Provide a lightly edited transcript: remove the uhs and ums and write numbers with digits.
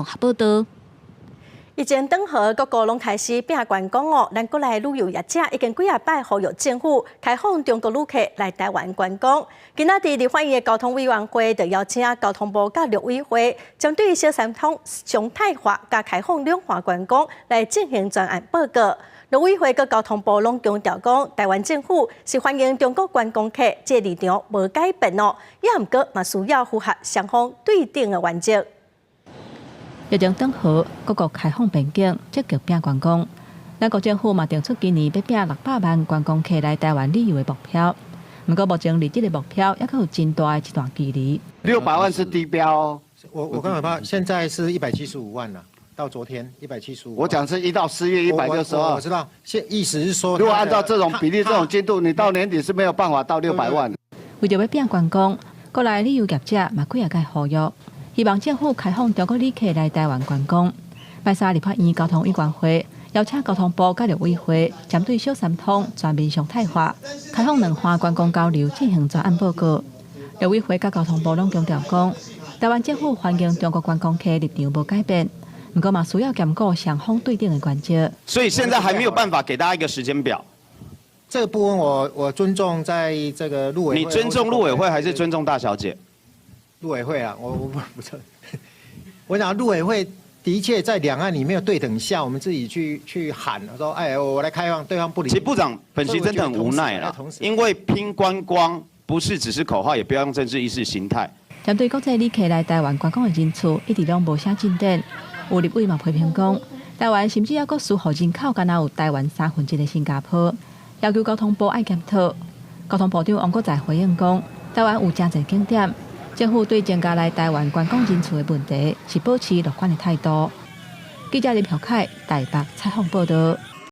綜合報導。疫情轉好，各國攏開始拼觀光哦。咱國內旅遊業者已經幾仔擺呼籲政府開放中國旅客來台灣觀光。今仔佇立法院的交通委員會就邀請交通部佮陸委會，針對小三通常態化佮開放兩岸觀光來進行專案報告。陸委會佮交通部攏強調講，台灣政府是歡迎中國觀光客，這個立場無改變哦。也毋過嘛需要符合雙方對等的原則。疫情轉好，各國開放邊境，積極拼觀光。咱國政府嘛定出今年欲拼600萬觀光客來台灣旅遊的目標。毋過目前離這個目標猶閣有真大的一段距離。 600萬是低標哦。我剛才現在是175萬啦，到昨天175。我講是1到4月162。我知道，現意思是說，如果按照這種比例、這種進度，你到年底是沒有辦法到600萬。為著欲拼觀光，國內旅遊業者嘛幾仔擺呼籲，希望政府開放中國旅客來台灣觀光。拜三立法院交通委員會邀請交通部佮陸委會，針對小三通全面常態化、開放兩岸觀光交流進行專案報告。陸委會佮交通部攏強調講，台灣政府歡迎中國觀光客立場無改變，毋過嘛需要兼顧雙方對等的原則。所以現在還沒有辦法給大家一個時間表。這個部分我尊重在這個陸委會。你尊重陸委會還是尊重大小姐？陸委會啊，我不不是，我講陸委會的確在兩岸裡面有對等下，我們自己去喊說，哎，我來開放，對方不理。其實部長本席真的很無奈啦，因為拼觀光不是只是口號，也不要用政治意識形態。針對國際旅客來台灣觀光的人次，一直攏無啥進展。有立委嘛批評講，台灣甚至猶閣輸予人口敢若有台灣三分之一的新加坡，要求交通部愛檢討。交通部長王國材回應講，台灣有誠濟景點。政府對增加來台灣觀光人次的問題是保持樂觀的態度。記者林曉凱台北採訪報導。